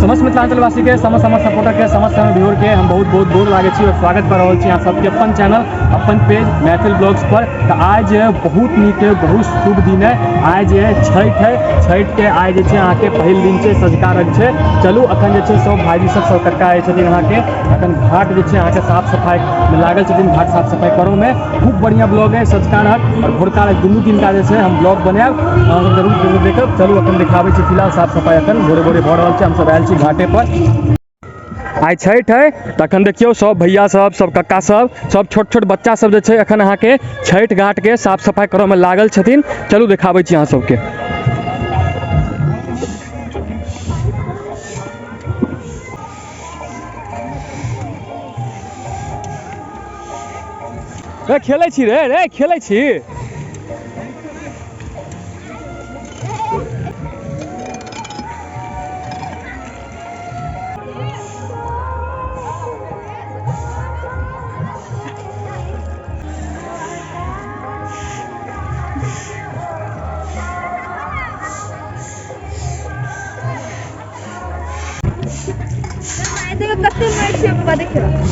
समस्त मिथिलांचलवासी के, समस्त हमर सपोर्टर के, समस्त हमर व्यूअर के हम बहुत बहुत गोर लागै छी और स्वागत कर रहल छी अहाँ सबके अपन चैनल अपन पेज मैथिल ब्लॉग्स पर। तऽ आज बहुत नीक है, बहुत शुभ दिन है। आज छठि है, छठि के आइ जे छै अहाँके पहिल दिन छै, सझका रंग छै। चलू अखन जे छै सब भाईजी सब सब कक्का जे छथिन अहाँके अखन घाट जे छै अहाँके साफ सफाई में लागल छथिन, घाट साफ सफाई करो में। खूब बढ़िया ब्लॉग है, सझका रंग और भोरका रंग दुनू दिन का जे छै हम ब्लॉग बनायब, अहाँ सब जरूर जरूर देखब। चलू अखन देखाबै छी, फिलहाल साफ सफाई अखन भोरे भोरे भऽ रहल छै, हमसब आयल छी घाटे पर। आइ छठि है तऽ अखन देखियौ सब भैया सब, सब कक्का सब, सब छोट छोट बच्चा सब जे छै अखन अहाँके छठि घाट के साफ सफाई करऽ में लागल छथिन। चलू देखाबै छी अहाँ सबके। रे खेलै छी रे, रे खेलै छी।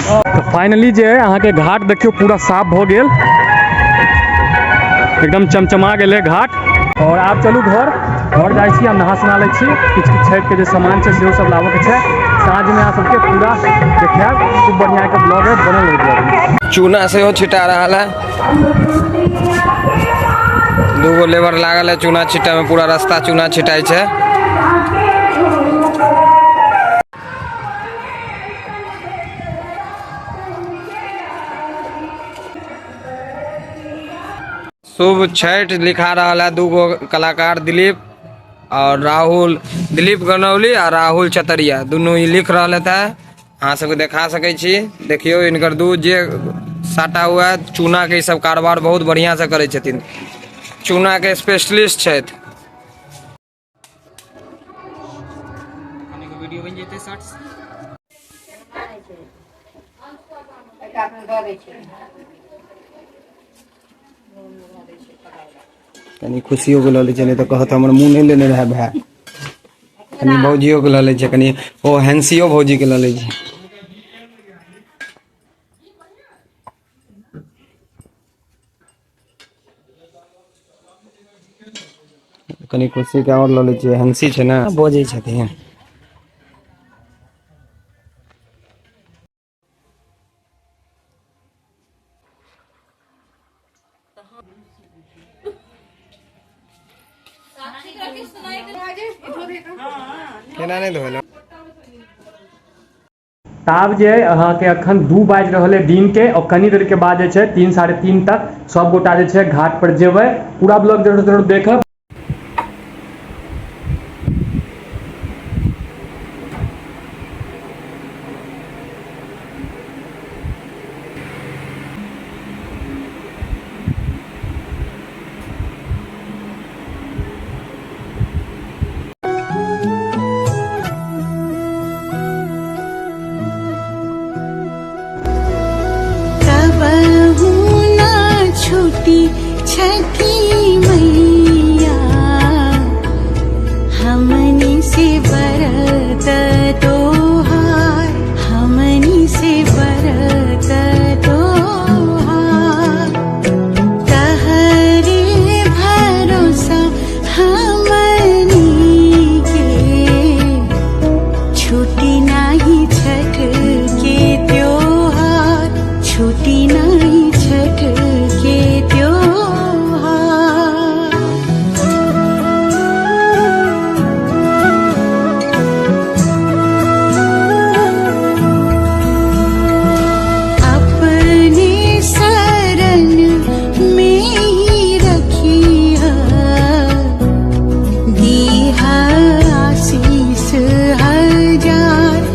तऽ फाइनली जे अहाँके घाट देखियौ पूरा साफ भऽ गेल, एकदम चमचमा गेलै घाट। और आब चलू घर, घर जाइ छी, हम नहा सुना लै छी, किछु किछु छठिके जे सामान छै सेहो सब लाबऽके छै। साँझमे अहाँ सबके पूरा देखायब, खूब बढ़िआँ के ब्लॉग है, बनल रहू ब्लॉग में। चूना सेहो छिटा रहल है, दूगो लेबर लागल है चूना छिटा में, पूरा रास्ता चूना छिटाई छै। शुभ छठ लिखा रहा है दूगो कलाकार दिलीप और राहुल, दिलीप गनौली और राहुल चतरिया दोनों ही लिख रहा था। अहाँ सबके देखा सकै छी। देखियौ इनकर दू जे साटा हुआ है, चूना के ई सब कारोबार बहुत बढ़िया से करै छथिन, चूना के स्पेशलिस्ट छथि। वीडियो बनि जेतै शॉर्ट्स। कनी खुशियो के लऽ लै छै, नहि तऽ कहत हमर मुँह नहि लेने रहै भाय। कनी भौजियो के लऽ लै छै, कनी ओ हेंसियो भौजी के लऽ लै छै। कनी खुशी के आओर लऽ लै छियै, हंसी छै ने बजै छथिन। केना नहि धोल। आब जे अहाँके अखन 2 बाजि रहल है दिन के, और कनी देर के बाद जे छै 3 3:30 तक सब गोटा जे छै घाट पर जेबै। पूरा ब्लॉग जरूर जरूर देखब। छुटी छठी मैया हमनी से बरत तोहार, हमनी से बरत तोहार, तहरे भरोसा हमनी के, छुटी नाही छठ के त्योहार, छुटी नाही छठ के त्योहार। अपने शरण में ही रखिया, दीहा आशीष हजार।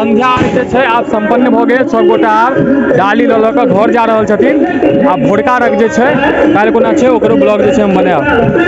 संध्या आरती जे छै आब सम्पन्न भऽ गेल। सब गोटा आब डाली लऽ लऽ कऽ घर जा रहल छथिन। आ भोरका अर्घ जे छै काल्हि कोना छै ओकरो ब्लॉग जे छै हम बनायब।